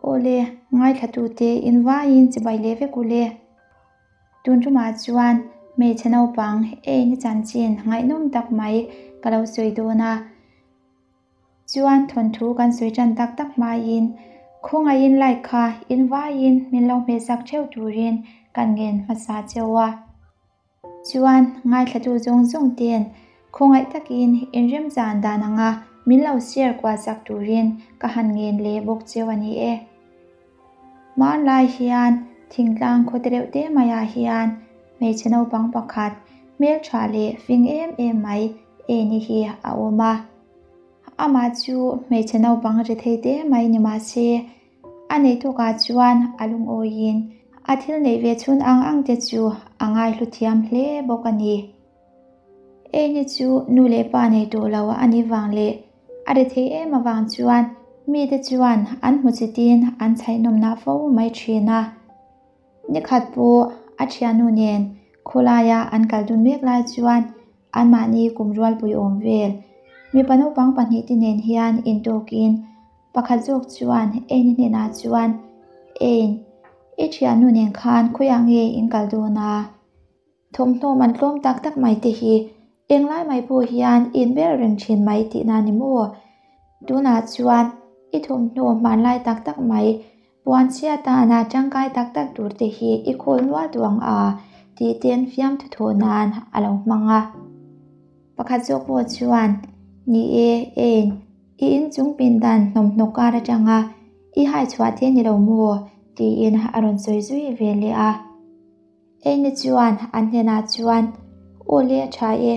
Awle, ngaithlatute in vaiin chibai leh vek ule. Tun tumah chuan hmeichhe naupang eina chanchin ngaihnawm tak mai ka lo sawi dawn a. Chuan thawnthu kan sawi tan tak tak hmaiin khawngaihin like kha in vaiin min lo hmehsak theuh turin kan ngen hmasa cheu a. Chuan ngaithlatu zawng zawng ten khawngaih takin inremchan dan anga min lo share kual sak turin ka han ngen leh bawk cheu a ni e. Hmanlai hian thingtlang khaw te reuh te maiah hian hmeichhe naupang pakhat hmeltha leh fing em em mai Eni hi a awm a. Amah chu hmeichhe naupang ri thei te mai ni mah se A neih tawkah chuan a lungawiin a thil neih ve chhun ang ang te chu a ngaihlu thiam hle bawk a ni. Eni chu nu leh pa nei tawh lo a nih vang leh a ri thei em avang chuan mite chuan an hmu chitin an chhaihnawmnah fo mai thin a. Nikhat pawh a thiannu nen khawlaia an kal dun mek lai chuan anmahni kum rualpui awm vel mipa naupang pahnihte nen hian intawkin Pakhat zawk chuan Eni hnenah chuan, Ein, i thiannu nen khan khawiah nge in kal dawn a? Thawmhnaw man tlawm tak tak mai te hi englai mai pawh hian in ber reng thin mai tihna ni maw? Tunah chuan i thawmhnaw hmanlai tak tak mai puan chhia tana tangkai tak tak tur te hi i khawl nual duang a tih ten fiamthu thawh nan a lo hmang a. Pakhat zawk pawh chuan, Ni e, Ein, I inchung pindan hnawmhnaw kar atanga i hai chhuah te ni lo maw? tiin a rawn sawi zui ve leh a. Amy chuan an hnenah chuan, Aw le a tha e,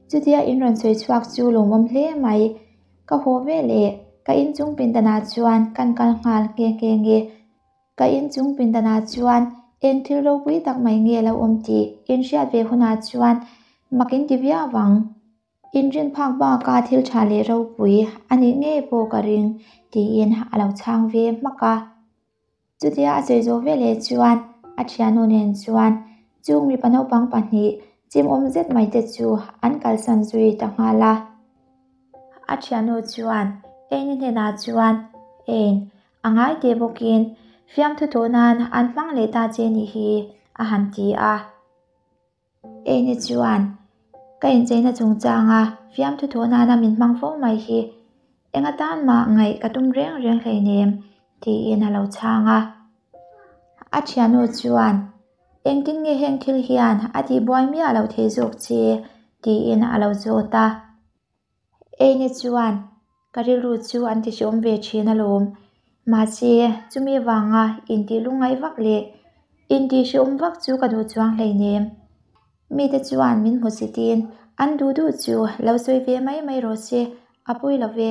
chutia in rawn sawi chhuak chu lawmawm hle mai. Ka haw ve leh ka inchung pindanah chuan kan kal nghal nghe nghe nge. Ka inchung pindanah chuan eng thil ropui tak mai nge lo awm tih in hriat ve hunah chuan mak in ti viau ang. Inrin phak baka thil tha leh ropui a nih ngei pawh ka ring tiin a lo chhang ve hmak a. Chutia a sawi zawh veleh chuan a thiannu nen chuan chung mipa naupang pahnih chimawm zet mai te chu an kalsan zui ta nghal a. A thiannu chuan Eni hnenah chuan, Ein, a ngai teh bawkin fiamthu tawh nan an hmang leh ta che nih hi a han ti a. Eni chuan, Ka incheina chungchanga fiamthu thawh nana min hmang fo mai hi eng atan mah ngaih ka tum reng reng hleinem, tiin a lo chhang a. A thiannu chuan, Engtin nge heng thil hian a tihbuai miah lo thei zawk che? tiin a lo zawt a. Eni chuan, Ka rilru chu an ti hreawm ve thin alawm. Mahse, chumi vanga intih lungngaih vak leh intih hreawm vak chu ka duh chuang hleinem. Mite chuan min hmu sitin an duh duh chu lo sawi ve mai mai rawh se, a pawi lo ve.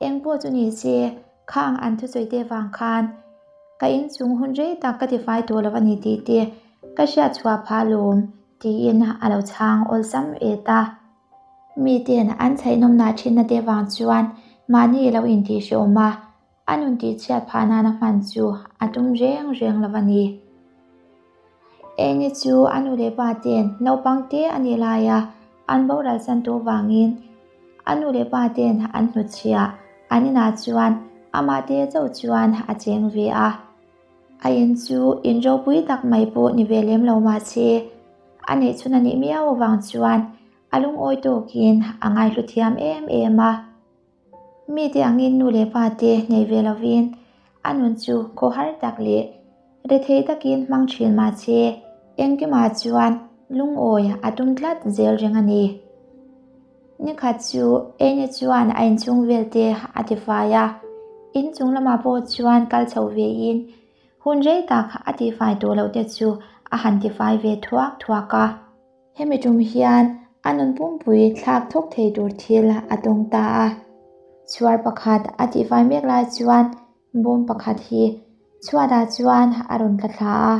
Eng pawh chu ni se, khang an thusawi te vang khan ka inchung hun rei tak ka tifai tawh lo a ni tih te ka hriat chhuah phah alawm, tiin a lo chhang awlsam et a. Miten an chhaihnawmnah thinna te vang chuan mahni lo intih hreawm a, a nun tihchhiat phah nana hman chu a tum reng reng lo a ni. Eni chu a nu leh pa ten naupang te a nih laia an boral san tawh vangin a nu leh pa ten an hnutchhiah an inah chuan amah te chauh chuan a cheng ve a. A in chu in ropui tak mai pawh ni ve lem lo mahse a neih chhun a nih miau avang chuan a lungawi tawkin a ngaihlu thiam em em a. Mite angin nu leh pa te nei ve lovin a nun chu khawhar tak leh rethei takin hmang thin mahse engkimah chuan lungawi a tum tlat zel reng a ni. Nikhat chu Eni chuan a inchhung vel te a tifai a, inchung lamah pawh chuan kal chho vein Hun rei tak a tihfai tawh loh te chu a han tifai ve thuak thuak a. Hemi tum hian a nun pumpui thlak thawk thei tur thil a tawng ta a. Chhuar pakhat a tihfai mek lai chuan bawm pakhat hi chhuatah chuan a rawn tla thla a.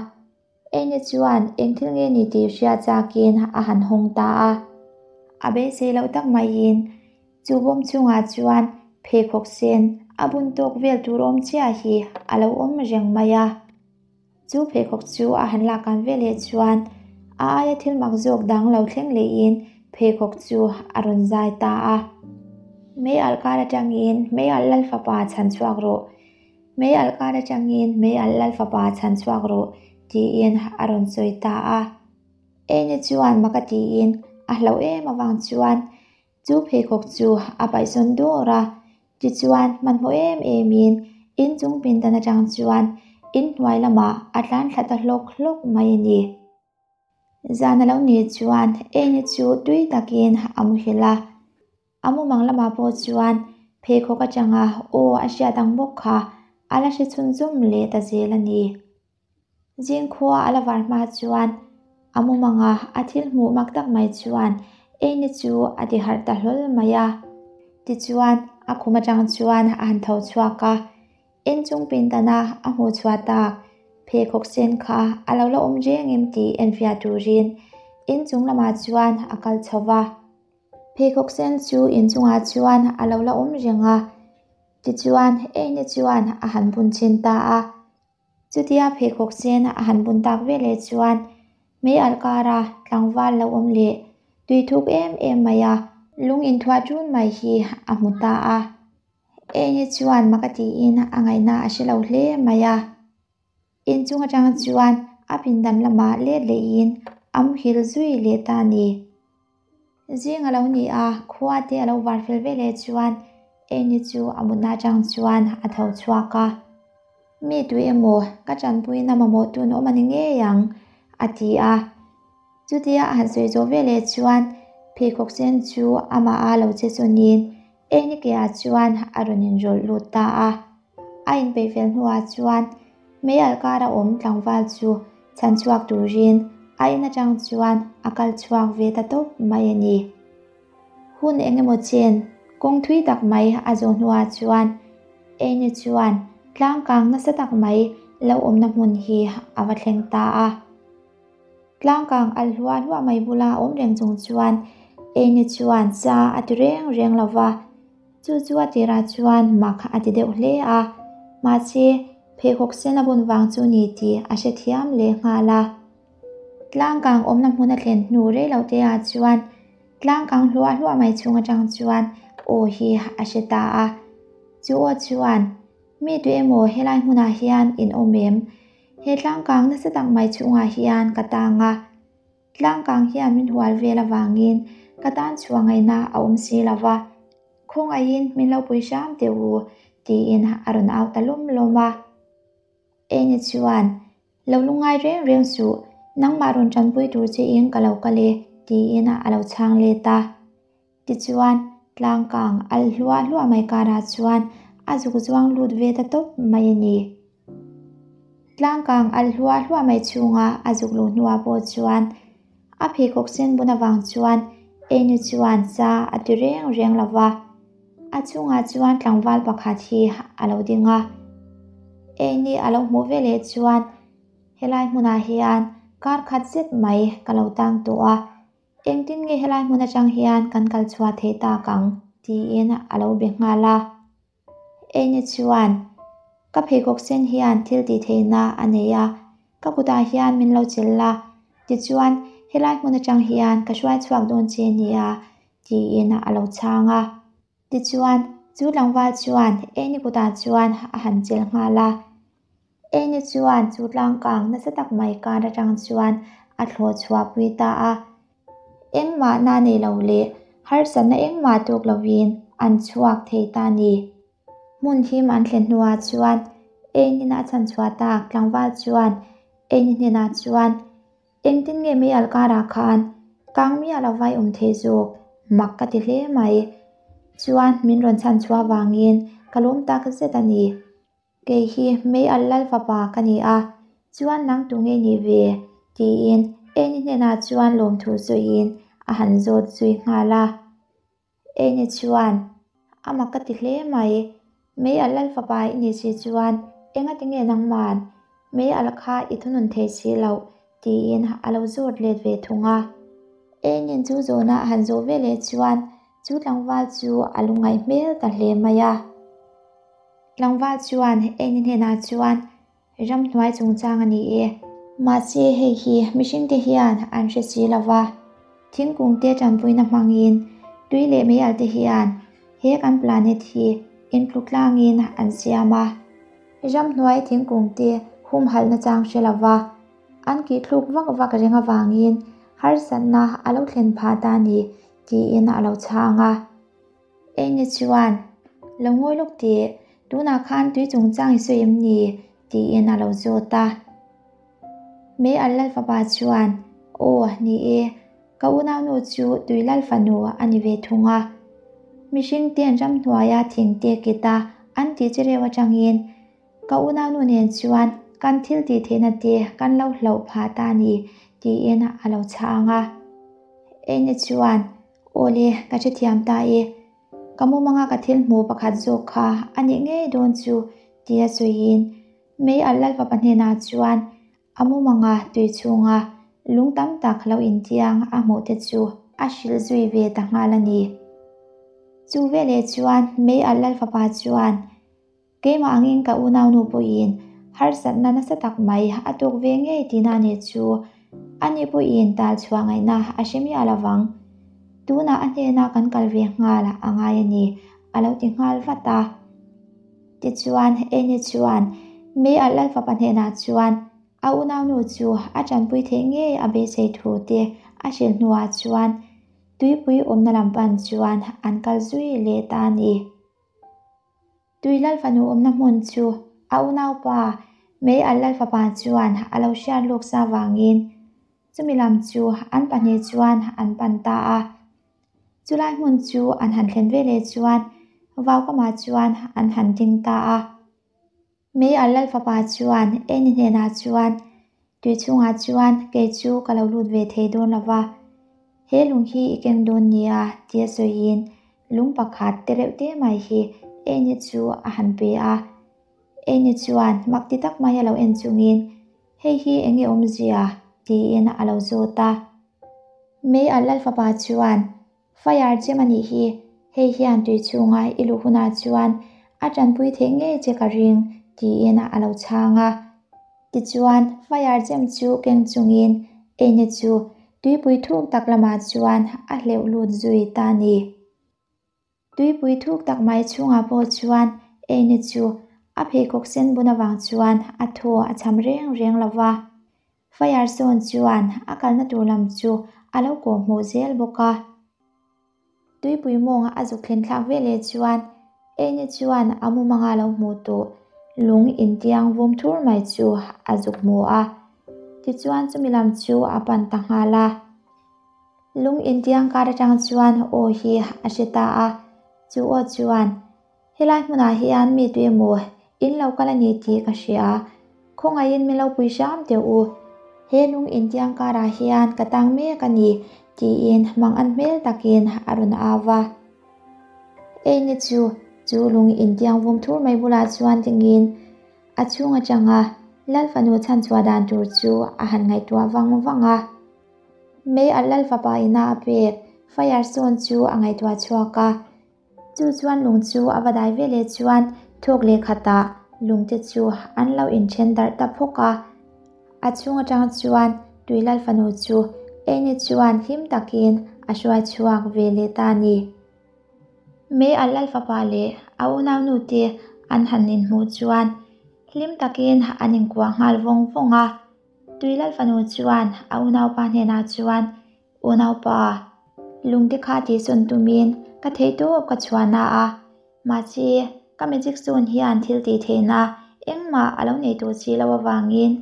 Eni chuan eng thil nge ni tih hria chakin a han hawng ta a. A beisei loh tak maiin Chu bawm chungah chuan pheikhawk sen a bun tawk vel tur awm chiah hi a lo awm reng mai a. Chu pheikhawk chu a han lak kan veleh chuan a aia thil mak zawk dang lo thleng lehin pheikhawk chu a rawn zai ta a. Mei alh kar atangin mei alh lal fapa chhan chhuak rawh. Mei alh kar atangin mei alh lal fapa chhan chhuak rawh tiin a rawn sawi ta a. Eni chuan mak a tiin a hlauh em avang chuan chu pheikhawk chu a paihsawn dawr a. Tichuan hmanhmawh em emin inchung pindan atang chuan inhnuai lamah a tlan thla ta hlawk hlawk mai a ni. Zan a lo nih chuan Eni chu tui takin a muhil a. A mumang lamah pawh chuan pheikhawk atanga aw a hriat ang bawk kha a la hre chhunzawm leh ta zel a ni. Zingkhua a la var hma chuan a mumanga a thil hmuh mak tak mai chuan Eni chu a ti harh ta hlawl mai a. Tichuan a khum atang chuan a han tho chhuak a. Inchung pindana a hmuh chhuah tak pheikhawk sen kha a lo la awm reng em tih enfiah turin inchung lamah chuan a kal chho va. Pheikhawk sen chu inchungah chuan a lo la awm reng a, tichuan Amy chuan a han bun chhin ta a. Chutia pheikhawk sen a han bun tak veleh chuan mei alh kara tlangval lo awm leh tui thuk em em mai a, lung inthuah ṭun mai hi a hmu ta a. Amy chuan mak a tiin a ngaihna a hre lo hle mai a. Inchung atang chuan a pindan lamah let lehin a muhil zui leh ta a ni. Zing a lo ni a, khua te a lo var fel veleh chuan Amy chu a mutna atang chuan a tho chhuak a. Mi tui emaw ka tanpuina mamawh tun awm a ni ngei ang, a ti a. Chutia a han sawi zawh veleh chuan pheikhawk sen chu amah a lo che sawnin Enike-ah chuan a rawn inrawlh lut ta a. A inpeih fel hnuah chuan mei alh kara awm tlangval chu chhan chhuak turin a in atang chuan a kal chhuak ve ta tawp mai a ni. Hun eng emaw chen kawng thui tak mai a zawh hnuah chuan Eni chuan tlang kang nasa tak mai lo awmna hmun hi a va thleng ta a. Tlangkang alh hluah hluah mai bula awm reng chung chuan Eni chuan cha a ti reng reng lo va, chu chu a tirah chuan mak a ti deuh hle a, mahse pheikhawk sen a bun vang chu ni tih a hrethiam leh nghal a. Tlangkang awmna hmun a thlen hnu rei lo te ah chuan tlangkang hluah hluah mai chhung atang chuan aw hi a hre ta a, chu aw chuan Mi tu emaw helai hmunah hian in awm em? He tlangkang nasa tak mai chhungah hian ka tang a, tlangkang hian min hual vel avangin ka tan chhuah ngaihna a awm si lo va, khawngaihin min lo pui hram teh u tiin a rawn au ta lawm lawm a. Eni chuan, Lo lungngai reng reng suh, nangmah rawn tanpui tur che in ka lo kal e tiin a lo chhang let a. Tichuan, tlangkang al hluah hluah mai karah chuan a zuk zuang lut ve ta tawp mai a ni. Tlangkang al hluah hluah mai chhunga a zuk luh hnuah pawh chuan a pheikhawk sen bun avang chuan Enu chuan cha a ti reng reng lo va. A chungah chuan tlangval pakhat hi a lo ding a. Eni a lo hmuh veleh chuan helai hmunah hian kar khat zet mai ka lo tang tawh a. Engtin nge helai hmun atang hian kan kal chhuah theih tak ang? tiin a lo be nghal a. Eni chuan, Ka pheikhawk sen hian thil tih theihna a nei a, ka kutah hian min lo chelh la, tichuan helai hmun atang hian ka hruai chhuak dawn che nia, tiin a lo chhang a. Tichuan, chu tlangval chuan Eni kutah chuan a han chelh nghal a. Eni chuan chu tlangkang nasa tak mai kar atang chuan a thlawh chhuah pui ta a. Engmah na nei lo leh harsatna engmah tuk lovin an chhuak thei ta ni. Hmun him an thlen hnuah chuan Eni'n a chhan chhuah tak tlangval chuan Eni hnenah chuan, Engtin nge mei alh karah khan kang miah lo vai awm thei zawk mak ka ti hle mai. Chuan min rawn chhan chhuah vangin ka lawm tak zet a ni. Kei hi mei alh lal fapa ka ni a, chuan nang tu nge ni ve? tiin Eni hnenah chuan lawmthu sawiin a han zawt zui nghal a. Eni chuan, A mak ka ti hle mai, mei alh lal fapa i nih si chuan engati nge nangman mei alh kha i thunun thei si loh? tiin a lo zawt let ve thung a. Eni'n chu zawhna a han zawh veleh chuan chu tlangval chu a lungngaih hmel ta hle mai a. Tlangval chuan Eni hnenah chuan ramhnuai chungchang a ni e. Mahse hei hi mihringte hian an hre si lo va, thingkungte tanpuina hmangin tui leh meialte hian he kan planet hi intluk tlangin an siam a. Ramhnuai thingkung te humhalh nachang hre lova an kihthluk vak vak reng avangin harsatna a lo thlen phah ta a ni tiin a lo chhang a. Enge chuan, Lo ngawi lawk teh, tunah khan tui chungchang i sawi em ni? tiin a lo zawt a. Mei al lal fapa chuan, Aw, ni e, ka unaunu chu tui lal fanu a ni ve thung a. Mihring ten ramhnuaia thing te kit a an tih che reuh atangin ka unaunu nen chuan kan thil tih theihna te kan lo hlauh phah ta a ni, tiin a lo chhang a. Enge chuan, Aw le, ka hrethiam ta e. Ka mumanga ka thil hmuh pakhat zawk kha a nih ngei dawn chu, tia sawiin Mei alh lal fapa hnenah chuan a mumanga tui chhunga lung tam tak lo intiang a hmuh te chu a hrilh zui ve ta nghal a ni. Chu veleh chuan Mei alh lal fapa chuan Keimah angin ka unaunu pawhin harsatna nasa tak mai a tuk ve ngei tihna a nih chu ani pawhin tal chhuah ngaihna a hre miah lo vang. Tunah a hnena kan kal ve nghal a ngai a ni, a lo ti nghal vat a. Tichuan, Eni chuan Mei alh lal fapa hnenah chuan a unaunu chu a tanpui theih ngei a beisei thu te a hrilh hnuah chuan tuipui awmna lam pan chuan an kal zui leh ta a ni. Tui lal fanu awmna hmun chu a unaupa Mei alh lal fapa chuan a lo hriat lawk sa vangin chumi lam chu an pahnih chuan an pan ta a. Chulai hmun chu an han thlen veleh chuan vaukamah chuan an han ding ta a. Mei alh lal fapa chuan Eni hnenah chuan, Tui chhungah chuan kei chu ka lo lut ve thei dawn lo va, he lung hi i keng dawn nia tia sawiin lung pakhat te reuh te mai hi Eni chu a han pe a. Eni chuan mak ti tak mai a lo en chungin, Hei hi eng nge awmzia? tiin a lo zawt a. Mei alh lal fapa chuan, Fire chem a nih hi, hei hian tui chhunga i luh hunah chuan a tanpui theih ngei che ka ring, tiin a lo chhang a. Tichuan, fire chem chu keng chungin Eni chu tuipui thuk tak lamah chuan a hleuh lut zui ta a ni. Tuipui thuk tak mai chhungah pawh chuan Eni chu a pheikhawk sen bun avang chuan a thaw a cham reng reng lo va. Fire sawn chuan a kalna tur lam chu a lo kawh hmuh zel bawk a. Tuipui mawng a zuk thlen thlak veleh chuan Eni chuan a mumanga lo hmuh tawh lung intiang vum thur mai chu a zuk hmu a. Tichuan chumi lam chu a pan ta nghal a. Lung intiang kar atang chuan aw hi a hre ta a, chu aw chuan, Helai hmunah hian mi tu emaw in lo kal a ni tih ka hria, khawngaihin min lo pui hram teh u, he lung intiang karah hian ka tang mek a ni, tiin mang an hmel takin a rawn au va. Eini chu chu lung intiang vum thur mai bulah chuan dingin a chhung atanga Lal fanu chhanchhuah dan tur chu a han ngaihtuah vang vang a. Mei alh lal fapa ina a pek fire sawn chu a ngaihtuah chhuak a. Chu chuan lung chu a va dai veleh chuan thawk leh khatah lungte chu an lo inthen darh ta phawk a. A chhung atang chuan tui lal fanu chu Eni chuan him takin a hruai chhuak ve leh ta a ni. Mei alh lal fapa leh a unaunu te an han inhmuh chuan hlim takin an inkuah nghal vawng vawng a. Tui lal fanu chuan a unaupa hnenah chuan, Unaupa, lungte kha tihsawn tumin ka theihtawp ka chhuahna a, mahse ka magic stone hian thil tih theihna engmah a lo nei tawh si lo avangin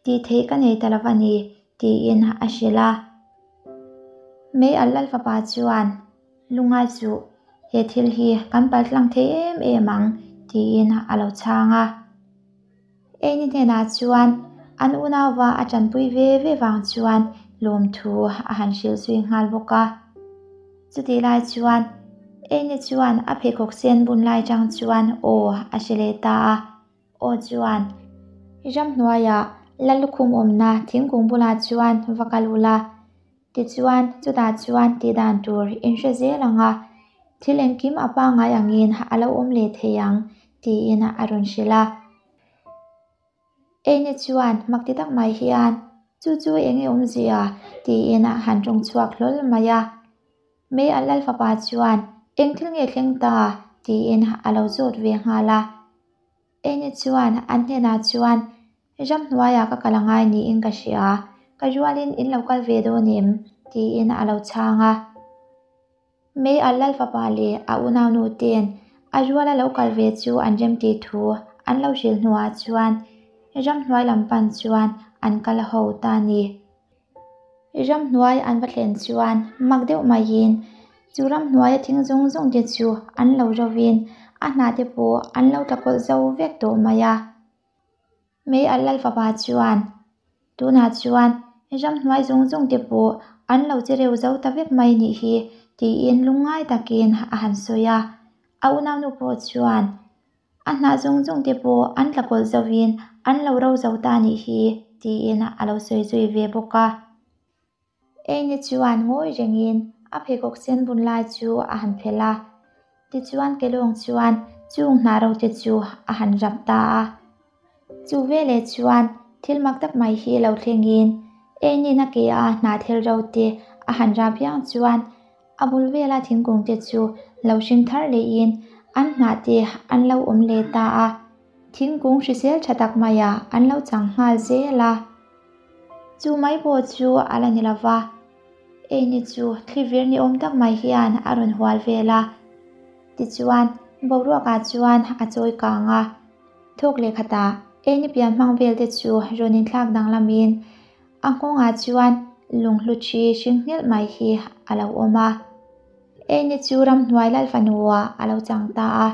tih theih ka nei ta lo a ni, tiin a hrilh a. Mei alh lal fapa chuan, Lungai chu he thil hi kan paltlang thei em em ang, tiin a lo chhang a. Eini hnenah chuan an unauva a tanpui ve ve vang chuan lawmthu a han hrilh zui nghal bawk a. Chutih lai chuan Eini chuan a pheikhawk sen bun lai tang chuan aw a hre leh ta a. Aw chuan ramhnuaiah Lallukhum awmna thingkung bulah chuan va kal ula. Tichuan chutah chuan tih dan tur in hre zel ang a, thil engkim a pangngai angin a lo awm leh thei ang tiin a rawn hrilh a. Eini chuan mak ti tak mai hian chu chu eng nge awmzia tiin a han tawng chhuak hlawl mai a. Mei a lal fapa chuan eng thil nge thleng ta tiin a lo zawt ve nghal a. Eni chuan an hnenah chuan, Ramhnuaiah ka kal angai niin ka hria, ka rualin in lo kal ve dawn em? tiin a lo chhang a. Mei a lal fapa leh a unaunu ten a ruala lo kal ve chu an remti thu an lo hrilh hnuah chuan ramhnuai lam pan chuan an kal ho ta a ni. Ramhnuai an va thlen chuan mak deuh maiin chu ramhnuaia thing zawng zawng te chu an lo rovin a hnah te pawh an lo tla kawlh zo vek tawh mai a. Mei a lal fapa chuan, Tunah chuan ramhnuai zawng zawng te pawh an lo che reu zo ta vek mai nih hi, tiin lungngai takin a han sawi a. A unaunu pawh chuan, A hnah zawng zawng te pawh an tla kawlh zovin an lo ro zo ta nih hi, tiin a lo sawi zui ve bawk a. Eini chuan ngawi rengin a pheikhawk sen bun lai chu a han phelh a, tichuan Kelawng chuan chung hnah ro te chu a han rap ta a. Chu veleh chuan thil mak tak mai hi lo thlengin Einin a ke a hnah thil ro te a han rap hiang chuan a bul vela thingkung te chu lo hring thar lehin an hnah te an lo awm leh ta a, thingkung hrisel tha tak maiah an lo chang nghal zel a. Chu mai pawh chu a la ni lova, Eini chu thlivir ni awm tak mai hian a rawn hual vel a. Tichuan, boruakah chuan a chawi kang a. Thawk leh khatah Eini pian hmang vel te chu rawn inthlak danglamin a nghawngah chuan lunghlu thi hring nghelh mai hi a lo awm a. Eini chu ramhnuai Lalfanua a lo chang ta a.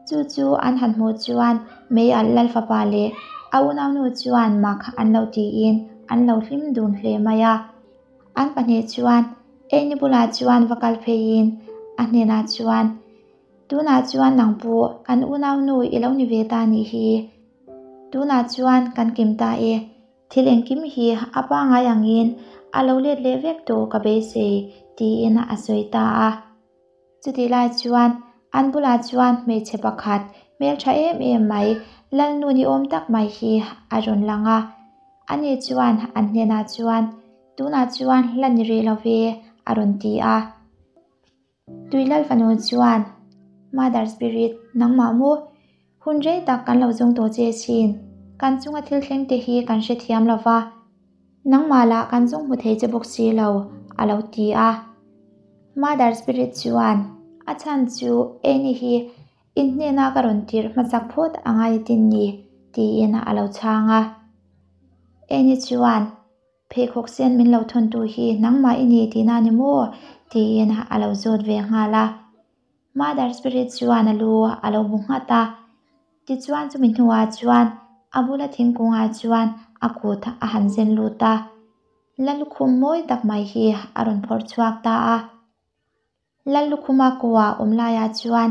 Chu chu an han hmuh chuan Mei alh lal fapa leh a unaunu chuan mak an lo tiin an lo hlim dun hle mai a. An pahnih chuan Eini bulah chuan va kal pheiin a hnenah chuan, Tunah chuan nang pawh kan unaunu i lo ni ve ta nih hi. Tunah chuan kan kim ta e. Thil engkim hi a pangngai angin a lo let leh vek tawh ka beisei, tiin a sawi ta a. Chutih lai chuan an bulah chuan hmeichhe pakhat hmeltha em em mai Lalnu ni awm tak mai hi a rawn lang a. Ani chuan an hnenah chuan, Tunah chuan la ni rih lo ve, a rawn ti a. Tui Lal fanu chuan, Mother Spirit, nangmah maw? Hun rei tak kan lo zawng tawh che asin. Kan chunga thil thleng te hi kan hrethiam lo va, nangmah lah kan zawng hmu thei che bawk si lo, a lo ti a. Mother Spirit chuan, A chhan chu Annie hi in hnena ka rawn tirh hmasak phawt a ngai atin ni, tiin a lo chhang a. Annie chuan, Pheikhawk sen min lo thawntu hi nangmah i ni tihna ni maw? tiin a lo zawt ve nghal a. Mother Spirit chuan a lu a lo bu nghat a, tichuan chumi hnuah chuan a bula thingkungah chuan a kut a han zen lut a, Lallukhum mawi tak mai hi a rawn phawrh chhuak ta a. Lallukhuma kua awm laiah chuan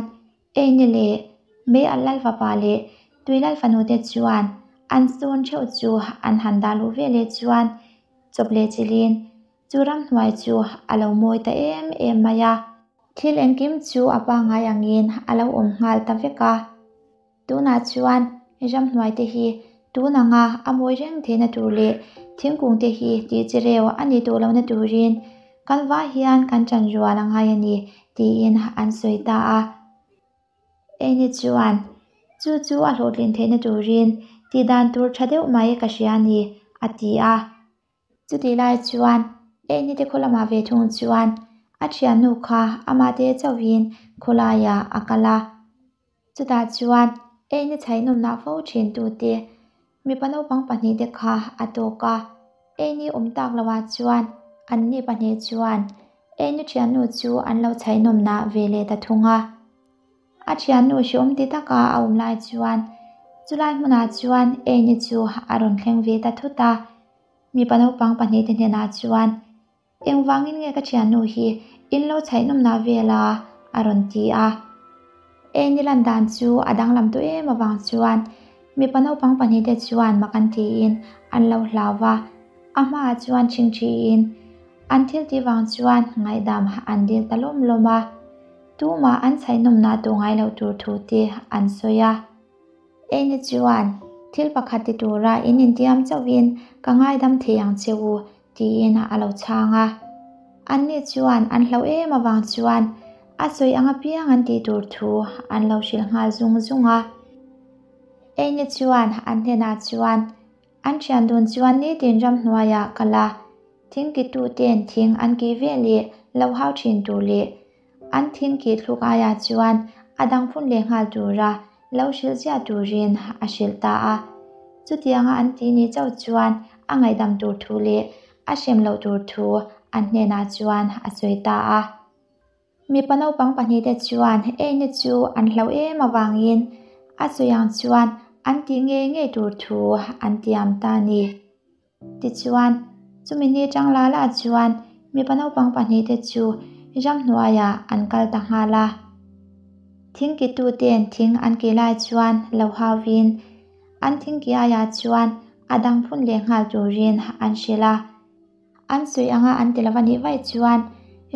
Eini leh Mei a lal fapa leh Tui lal fanute chuan an sawn theuh chu an han dah luh veleh chuan chawp leh chilhin Chu ramhnuai chu a lo mawi ta em em mai a. Thil engkim chu a pangngai angin a lo awm nghal ta vek a. Tunah chuan ramhnuai te hi tun anga a mawi reng theihna tur leh thingkung te hi tih chi reu a nih tawh lohna turin kan vah hian kan ṭan rual a ngai a ni tiin an sawi ta a. Eini chuan, Chu chu a hlawhtlin theihna turin tih dan tur ṭha deuh mai ka hria a ni, a ti a. Chutih lai chuan Eini te khaw lamah ve thung chuan a thiannu kha amah te chauhin khawlaiah a kal a. Chutah chuan Eini chhaihnawmnah fo thin tute mipa naupang pahnihte kha a tawk a. Eini awm tak loah chuan anni pahnih chuan Eini thiannu chu an lo chhaihnawmnah ve leh ta thung a. A thiannu hreawm ti taka a awm lai chuan chulai hmunah chuan Eini chu a rawn thleng ve ta thut a. Mipa naupang pahnihte hnenah chuan, Engvangin nge ka thiannu hi in lo chhaih nawmnah vel a? a rawn ti a. Eini lan dan chu a danglam tawh em avang chuan mipa naupang pahnihte chuan mak an tiin an lo hlau va, a hmaah chuan chingchiin an thil tih vang chuan ngaihdam an dil ta lawm lawm a. Tumah an chhaih nawmnah tawh ngai loh tur thu te an sawi a. Eini chuan, Thil pakhat ti tura in intiam chauhin ka ngaidam thei ang che u, tiin a lo chhang a. Anni chuan an hlauh em avang chuan a sawi ang apiang an tih tur thu an lo hrilh nghal zung zung a. Amy chuan an hnenah chuan an thian dun chuan nitin ramhnuaiah kal a, thing kitute'n thing an kih ve leh lo hau thin tur leh an thing kih thluk aiah chuan a dang phun leh nghal tura lo hrilh ziah turin a hrilh ta a. Chutianga an tih ni chauh chuan a ngaihdam tur thu leh a hrem loh tur thu an hnenah chuan a sawi ta a. Mipa naupang pahnihte chuan Amy chu an hlauh em avangin a sawi ang chuan an tih ngei ngei tur thu an tiam ta a ni. Tichuan, chumi ni chang la la chuan mipa naupang pahnihte chu ramhnuaiah an kal ta nghal a. Thing kitute'n thing an kih lai chuan lo hauvin an thing kih aiah chuan a dang phun leh nghal turin an hrilh a. An sawi anga an ti lo a nih vaih chuan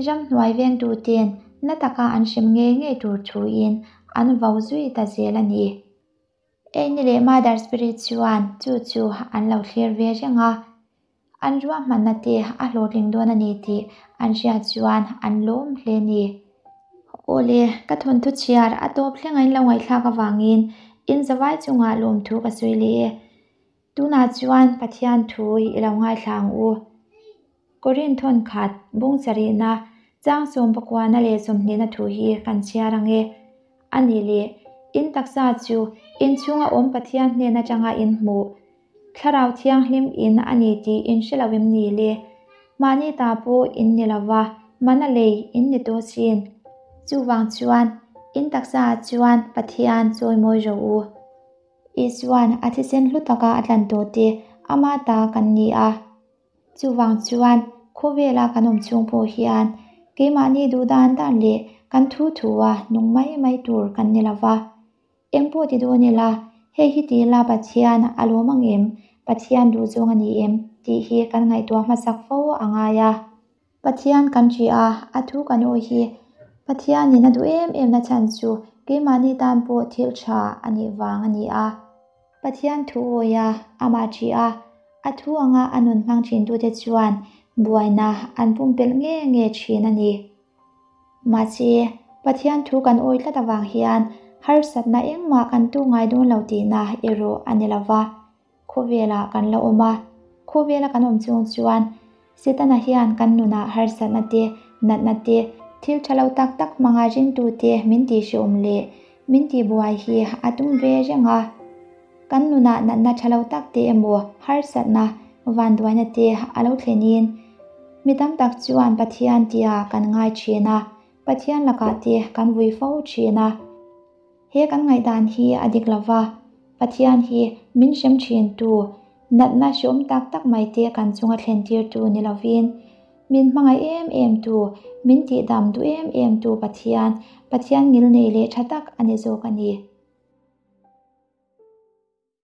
ramhnuai vengtute'n na taka an hrem ngei ngei tur thuin an vo zui ta zel a ni. Amy leh Mother Spirit chuan chu chu an lo thlir ve reng a, an ruahmanna te a hlawhtling dawn a ni tih an hriat chuan an lawm hle ni. Awle, ka thawnthu chhiar a tawp thleng a in lo ngaihthlak avangin in zavai chungah lawmthu ka sawi leh e. Tunah chuan Pathian thu i lo ngaithla ang u. Korin thawn khat, bung sarihna, chang sawmpakuana leh sawmhnihna thu hi kan chhiar ang e. A nih leh, in taksa chu in chhunga awm Pathian hnen atanga in hmuh Thlarau Thianghlim in a ni tih in hre lo em ni le? Mahni ta pawh in ni lo va, mana lei in ni tawh sin. Chuvang chuan, in taksaah chuan Pathian chawimawi rawh u. Isuan a thisen hlu taka a tlan tawh te ama ta kan ni a. Chuvang chuan khawvela kan awm chhung pawh hian keimahni duh dan dan leh kan thu thua nung mai mai tur kan ni lo va. Eng pawh ti dawn ila, hei hi ti ila Pathian a lawm ang em, Pathian duhzawng a ni em tih hi kan ngaihtuah hmasak fo a ngai a. Pathian kan ṭih a, a thu kan awi hi Pathianin a duh em em na chhan chu keimahni tan pawh thil ṭha a nih vang a ni a. Pathian thu awi a, amah ṭih a, a thu anga a nun hmang ṭhintute chuan buaina an pumpelh nge nge ṭhin a ni. Mahse, Pathian thu kan awi tlat avang hian harsatna engmah kan tu ngai dawn lo tihna erawh a ni lo va. Khawvelah kan la awm a, khawvela kan awm chung chuan Setana hian kan nunah harsatna te, natna te, thil tha lo tak tak hmanga ringtute min tihhreawm leh min tihbuai hi a tum ve reng a. Kan nunah natna tha lo tak te emaw harsatna, vanduaina te a lo thlenin mi tam tak chuan Pathian tia kan ngai thin a, Pathian lakah te kan vui fo thin a. He kan ngaihdan hi a dik lo va, Pathian hi min hrem thintu, natna hreawm tak tak mai te kan chunga thlentirtu ni lovin, min hmangaih em em tu, min tihdam duh em em tu Pathian, Pathian ngilnei leh tha tak a ni zawk a ni.